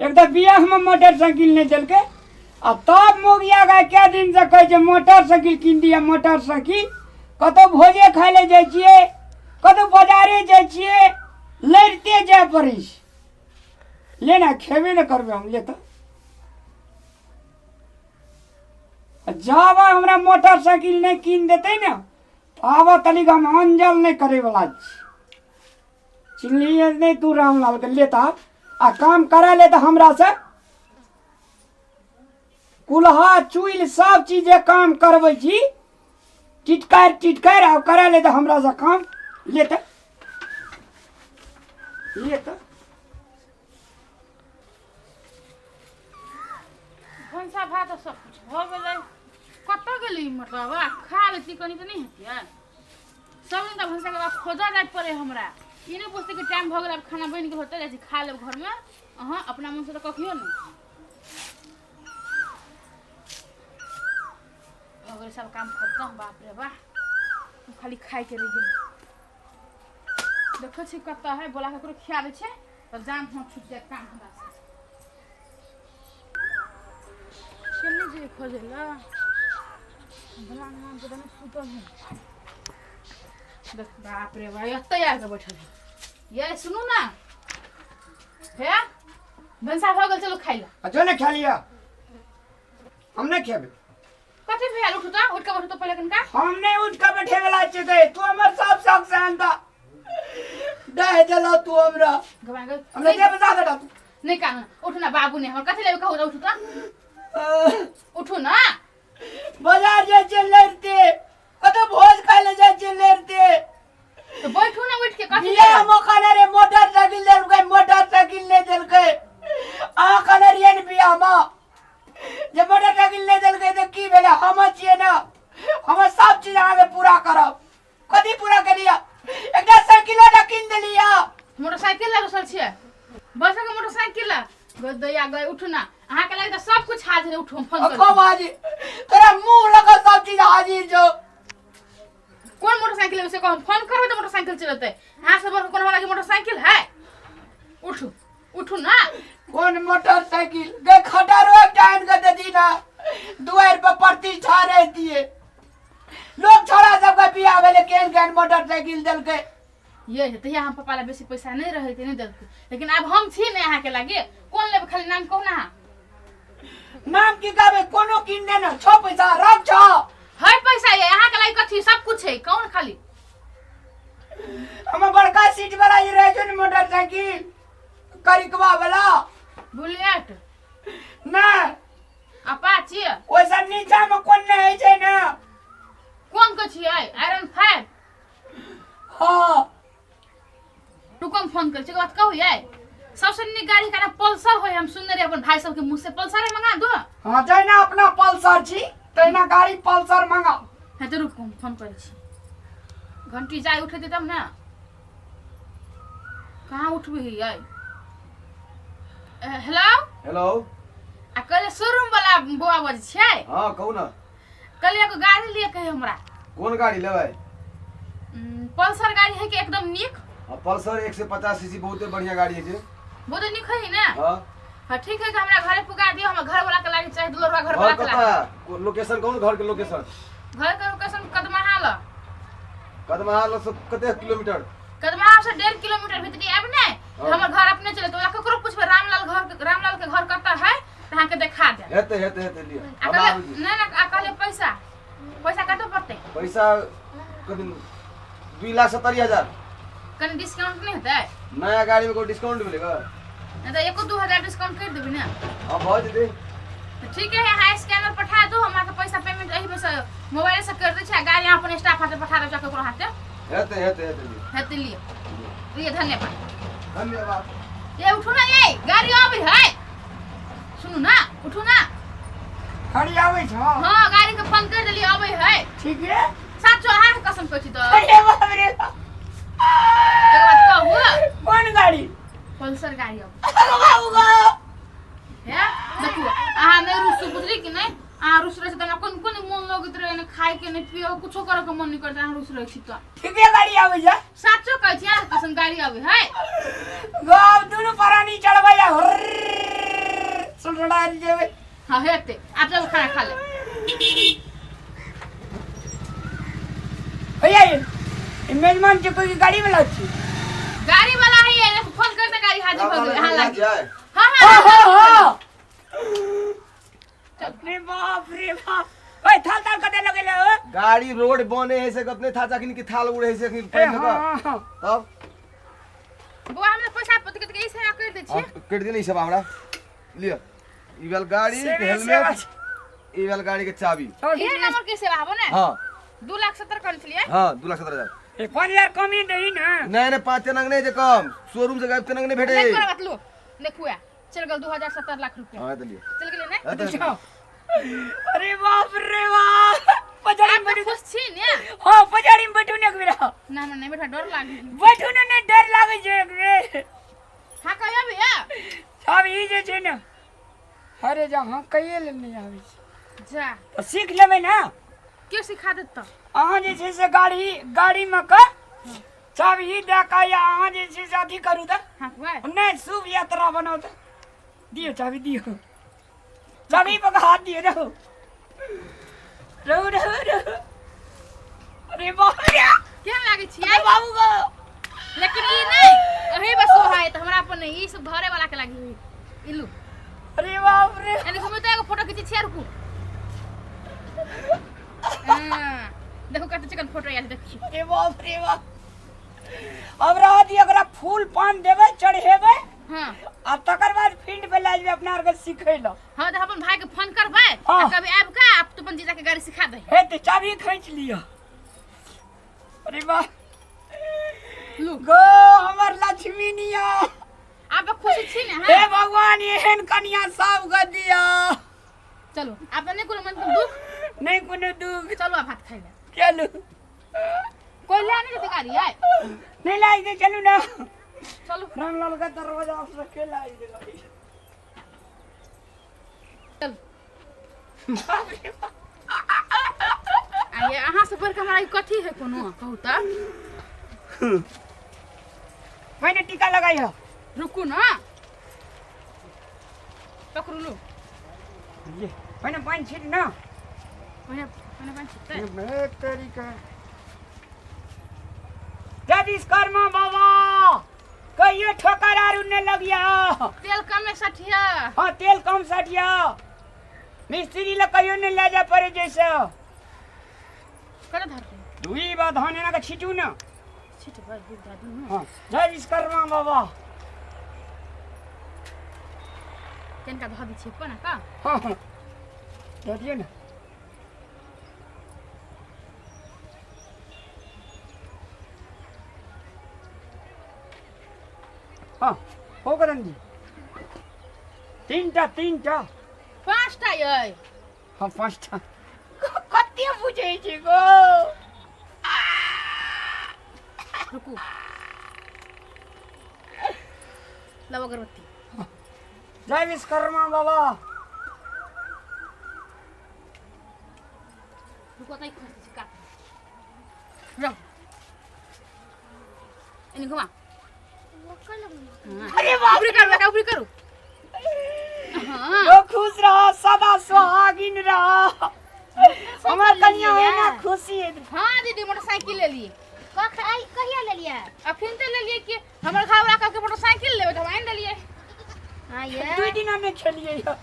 एक तऽ बियाहमे मोटरसाइकिल नहि देलकै आ तब मोगिया गाय कए दिनसँ कहै छै मोटरसाइकिल कीन दिअ मोटरसाइकिल। कतहु भोजे खाय लए जाइ छियै, कतहु बाजारे जाइ छियै, लड़िते जाय पड़ै छै। ले ने, खेबे ने करबै हम। ले तऽ जाबे हमरा मोटरसाइकिल नहि कीन देतै ने ताबे तलिक हम अंजल नहि करैवला छी। चिन्हलियै नहि तू रामलालके? ले तऽ आब आ काम करा ले तऽ हमरा से कुल्हा चुइल सब चीज जे काम करबै छी टिटकारि टिटकारि। आब करा ले तऽ हमरा से काम। ले तऽ, ले तऽ। भनसा भात सब कुछ भऽ गेलै। कतऽ गेलै ई? मतलब आ खा लेती कनि तऽ नहि हेतियै। सब दिन तऽ भनसा के बाद खोजऽ जाय पड़े हमरा। ई नहि बुझतै कि टाइम भऽ गेल, आब खाना बनि गेल होतै, जाइ छी खा लेब घरमे। अहाँ अपना मनसँ तऽ कखियो नहि। भऽ गेलै सब काम खतम। बाप रे बाह, खाली खाइके रहि गेल। देखै छी कतऽ है, बोला ककरो खिया दै छै तऽ जान हाथ छूटि जायत काम हमरा से। केने जेबै खोजै लए? भला नाम के तने सुतल है। देख, बाप रे बाप, एतऽ आबि कऽ बैठल है। ये सुनू ना हे, भनसा भऽ गेल, चलू खाइ लए। आ जो ने खा लिअ, हम नहि खेबै। कथी भेल? उठू तऽ, उठि कऽ बैठू तऽ पहिले कनिका। हम नहि उठि कऽ बैठे वाला छियै गै। तू हमर सब शौक सेहनता डाहि देलह तू हमरा। घबरा गेल। हमरा दे बता बेटा तू। नहि कानू, उठू ना बाबू। नहि हमर कथी लेबै कहू तऽ? उठू तऽ, उठू ना। बाजार जाइ छियै लड़िते, कतौ भोज खाय लए जाइ छियै लड़िते। तऽ बैठू ना उठि के, कथी बियाह लेबै? मे कहने रे मोटरसाइकिल देलकै, मोटरसाइकिल नहि देलकै। अहाँ कहने रहियै ने बियाह मे जे मोटरसाइकिल नहि देलकै तऽ की भेलै, हम छियै ने, हम सब चीज अहाँके पूरा करब। कथी पूरा केलियै? एकटा साइकिलो टा कीन देलियै? मोटरसाइकिल लए रुसल छियै? बस के मोटरसाइकिल लए गो दैया गए। उठू ना, अहाँके लागि तऽ सब कुछ हाजिर है। उठू, हम फोन करै खूब छी। हाजिर, तोरा मुंह लगा सब चीज हाजिर छौ। कोन मोटरसाइकिल लेबै से कहू, हम फोन करबै तऽ मोटरसाइकिल चलेतै। अहाँ सब कोन हमरा लागि मोटरसाइकिल है? उठू, उठू ना। कोन मोटरसाइकिल गे? खटारो एकटा आनि कऽ देती ना, दुआरि पर प्रतिष्ठा रहितियै। लोग छोड़ा सबके बियाह भेलै, केहन केहन मोटरसाइकिल देलकै। ये तहिया हम पप्पा ला बेसी पैसा नहीं रहे ते नहीं देलकै, लेकिन आब हम छी ने अहाँके लागे। कोन लेबै? खाली नाम कहू ना अहाँ। नाम की कहबै? कोनो कीन दे ना, छो पैसा रख छो। है पैसा ये अहाँके लागे कथी? सब कुछ है, कौन खाली? हमर बड़का सीट वाला जे रहै छै ने मोटरसाइकिल, करिकवा वाला। बुलेट? नहि। अपाची? ओहिसँ नीचा मे कोन नहि होइ छै ने? कोन के छियै? Iron five? हाँ। रुको, हम फोन करै छी। बात कहू ये, सबसे नीक गाड़ी का पल्सर होय, हम सुनने रही अपन भाई सबके मुंह से। पल्सर मंगा दो। हाँ, जहिना अपना पल्सर छी तहिना गाड़ी पल्सर मंगाओ। हाँ तो रुको, हम फोन करै छी। घंटी जाय उठेतै तब ने। कहाँ उठबै है ये? हेलो। हेलो। आ कहले शोरूम वाला बौआ बजै छियै? हाँ, कहू ना। कहलियै एगो गाड़ी लिए के है हमरा। कोन गाड़ी लेबै? पल्सर गाड़ी है कि एकदम नीक? हाँ, पल्सर 150 सीसी बहुते बढ़िया गाड़ी है छै। बहुत नीक है ने? हाँ। हाँ ठीक है, कि हमरा घरे पुगा दियौ। हमरा घर वाला के लागे चाही, दुलरुआ घर घर वाला के कतऽ लागे। है? लोकेशन कौन, घर के लोकेशन? घर के लोकेशन कदमहा ल। कदमहा से कते किलोमीटर? कदमहा से 1.5 किलोमीटर भीतरी आबि ने। हाँ। हमर घर अपने चले तो ककरो पूछबै रामलाल घर, रामलाल के घर कतऽ है, तऽ अहाँके देखा देब। हेतै हेतै हेतै, लिअ। आ हम कहले आबै छी। नहि नहि, आ कहले पैसा, पैसा कते पड़तै? पैसा कथी? 2,70,000। कनि डिस्काउंट नहि हेतै? नया गाड़ी में कोई डिस्काउंट मिलेगा? नहि तऽ एको 2 हजार डिस्काउंट करि देबै ने। हाँ, भऽ जेतै। तऽ ठीक है, अहाँ स्कैनर पठा दू हम अहाँके पैसा पेमेंट एहिमे से मोबाइल से कर दै छी आ गाड़ी अहाँ अपन स्टाफ हाथे पठा देब चाहे ककरो हाथे। हेतै हेतै हेतै, लिअ। हेतै, लिअ लिअ, धन्यवाद। धन्यवाद। ये उठू ना, ये गाड़ी आबै है। सुनू ना, उठू ना। गाड़ी आबै छौ? हाँ, गाड़ी के फोन कर देलियै, आबै है। ठीक है। साचो अहाँके कसम कहै छी तऽ। अरे बाप रे बाप। एक बात कहू? कोन गाड़ी? पल्सर गाड़ी आबै। अरे बाबू गो। हे देखू, अहाँ नहि रुसू, बुझली कि नहि? अहाँ रुस रहै छी तऽ हमरा कोन कोन मोन लगैत रहै, नहि खायके नहि पियै, कुछो करऽ के मन नहि करैत अहाँ रुस रहै छी तऽ। ठीके गाड़ी आबै छै? साचो कहै छी, अहाँके कसम गाड़ी आबै है। गो, दुनू प्राणी चढ़बै। लड़ायल जेबै। हाँ हेतै, आब चलू खाना खा ले। भैया ई मेजबान छै कोई गाड़ी वाला छी? गाड़ी वाला है ये, फोन कर दे, गाड़ी हाजिर हो गेलै। हाँ लागी। जाए। हाँ। हाँ। हाँ। हाँ हाँ, अरे बाप रे बाप, ओए थाल थाल कते लगेले हो? गाड़ी रोड बने है से कतने था चाकिन की थाल उड़े है से अखनी ए पानि दऽ कऽ। हाँ हाँ। तब बौआ, हमरा पैसा पति के ई सेवा कर दै हाँ, छियै। कटि दे ने ई सब हमरा लिअ। ई भेल गाड़ी के सेवे हेलमेट, सेवा छै। ई भेल गाड़ी के चाबी। चल। इहे नंबर के सेवा हबो ने? हाँ। 2,70,000 कहने छलियै। हाँ, 2,70,000। ए, 5,000 कमी दही ना। नहीं नहीं, पाँच नंग नहीं जे कम, शोरूम से गायब नंग नहीं भेटे। नहि कोनो बात, लू देखू, आ चल गेल 2,070 लाख रुपया। हाँ, तो लिअ। चल गेलै ने? हाँ, तो जाओ। अरे बाप रे बाप, पछाड़ी में आप बैठू। खुश छी ने? हाँ, पछाड़ी में बैठू ने एक बेर। ना ना, नहि बैठा, डर लागे। बैठू ने, नहीं डर लागे छै एक बेर। हाँ, कहियो भैया। सब ई जे छै ने, अरे जा, हाँ कहिए ले नहीं आबै छै। जा। तऽ सीख लेबै ने। के सिखा देत तऽ? अहाँ जे छै से गाड़ी गाड़ीमे के चाभी दऽ कऽ या अहाँ जे छै से अथी करू तऽ। हाँ भाई। नहि, शुभ यात्रा बनाउ तऽ दियौ चाभी, दियौ चाभी पर हाथ दियौ। रहू रहू रहू रहू, अरे बाप रे! केहन लागै छियै? अरे बाबू गो! लेकिन ई नहि, अही बस सोहाय तऽ हमरा अपन नहि, ई सब घरे वाला के लागी। ई लू। अरे बाप रे! एने घुमे तऽ एगो फोटो खींचै छियै, रुकू। हाँ, देखू कते चिकन फोटो आयल, देखियौ। अरे बाप रे बाप, अब रह दियौ, ओकरा फूल पान देबै, चढ़ेबै। हाँ। आ तकर बाद फील्ड पे लए जेबै अपना आरके सिखै लए। हाँ, तऽ अपन भाई के फोन करबै। हाँ। आ कभी आबि कऽ आप तो अपन जीजा के गाड़ी सिखा दे। हे, तऽ चाभी खींच लिअ। अरे वाह! लू। गो हमर लक्ष्मी निया! आप खुश छी ने? हे हाँ। भगवान, एहन कनिया सब के दिया। चलू, आप नहि कोनो मन के दुख? नहीं कोनो दुख। चलू, आब भात खाइ ले। चलू। कोई ले नहीं जेतै गाड़ी आइ? नहीं लाई दे, चलू ना। चलू। रामलाल का दरवाजा से के लाई दे गाड़ी। चलू। बाप रे बाप। आ ये अहाँ से बढ़ के हमरा ई कथी है कोनो, कहू तऽ? मैंने टीका लगाई है। रुकू ना, पकड़ू, लू। ये मैंने पानी छीट ना। पहिने पहिने पानि छिटतै। मैं तरीका जय विश्वकर्मा बाबा, कहियो ठोकर आरू ने लगिया। तेल कमे सठिया। हाँ, तेल कम सटिया, मिस्त्री ल कहियो ने ले जाय पड़े जैसे। कते धरतै? दुई बा धान एना के छीटू ना। छिटबै, दूध दऽ दियौ। हाँ, जय विश्वकर्मा बाबा। कनिका धऽ दै छियै कोना का। हाँ हाँ, दऽ दियौ ने। हाँ, हो कदम जी, तीनटा तीनटा। पाँचटा यै। हाँ, पाँचटा। कते बुझै छी गो? रुकू, लाउ अगरबत्ती। जय विश्वकर्मा बाबा। रुकू, तऽ खोज दै छी काट रह, एने घुमा। अरे बाप! ऊपरी करू बेटा, ऊपरी करू, हाँ। ओ खुश रह, सदा सुहागिन रह, हमर कन्या है ना खुशी है। हाँ दीदी, मोटरसाइकिल ले लिए। कख आई कहिया लेलियै? अखन तऽ लेलियै कि हमर घरवाला कहलकै मोटरसाइकिल लेबै तऽ हम आनि देलियै। हाँ ये। दू दिना नहि खेलियै यऽ।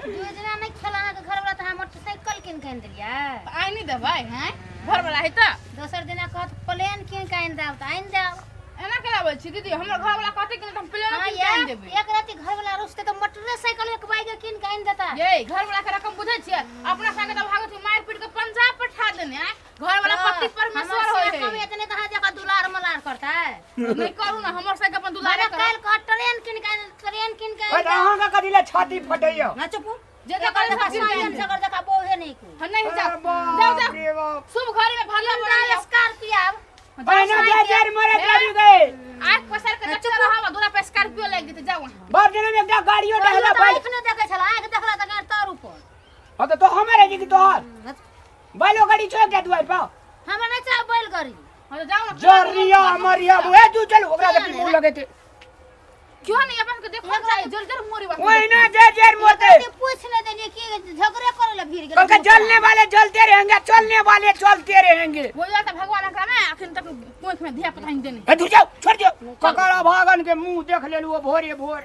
2 दिना नहि खेला अहाँके घरवाला तऽ अहाँ मोटरसाइकिल कीन के आनि देलियै? तऽ आनि देबै हैं, घरवाला है तऽ। दोसर दिना कहत प्लेन कीन के आनि देब तऽ आनि देब। एना केना बोलै छी दीदी? हमर घरवाला कहतै कि नहि तऽ हम प्लेन हाँ कीन के ये आनि देबै। एक राति घरवाला रुसते तऽ मोटरसाइकिल एक बाइक कीन के आनि देता। ये घरवाला के रकम बुझै छियै? अपना संगे तऽ भागत मारि पीट के पंजाब पठा देने आँय। घरवाला पति परमेश्वर होय हमर है। एतने तऽ अहाँ जकाँ दुलार मलार करतै? नहि करू ने, हमर सबके अपन दुलारे माने करब। काल्हि कहत ट्रेन कीन के आनि, ट्रेन कीन के ओए आनि तऽ देब। अहाँके कथी लए छाती फटैया? ना चुपू। जे जे एकर करे देखा सब कीन के आनि सायन देब। सगर जकाँ बौहे नहि कोइ। हँ, नहि जाउ अरे जाउ बाप जाउ। रे बाप! शुभ घड़ी में भगला बना लिअ। स्कॉर्पियो आब। पहिने जे जेर मरत रहि गए। आँख पसारि के देखते रहब, दूरा पर स्कॉर्पियो लागि जेतै, जाउ अहाँ। बाप जनम एकटा गाड़ियो पहिले टहला तऽ बैल। आँखि नहि देखै छल, आँखि देखला तऽ गाड़ तर ऊपर। हाँ तऽ तो हमर है कि तोहर बैलो गाड़ी छो एकटा दुआरि पर? हमरा नहि चाह बैलगाड़ी। हँ तऽ जाउ ने। जरिया मरिया, ए तू चल, ओकरा देखी मुंह लगेते। क्यों नहीं अपन के देखो चाहे जल जल मोरी बात ओहिना जे जे मरते। के पूछ ले देलिए कि झगड़े करे ला भीड़ गेल। कल के जलने वाले जलते रहेंगे, चलने वाले चलते रहेंगे। वो जाता भगवान एकरा में अखन तक कोख में धिया पुता नहीं देने। ए, दूर जाओ, छोड़ दियो। ककर भागन के मुंह देख लेलु भोरे भोर।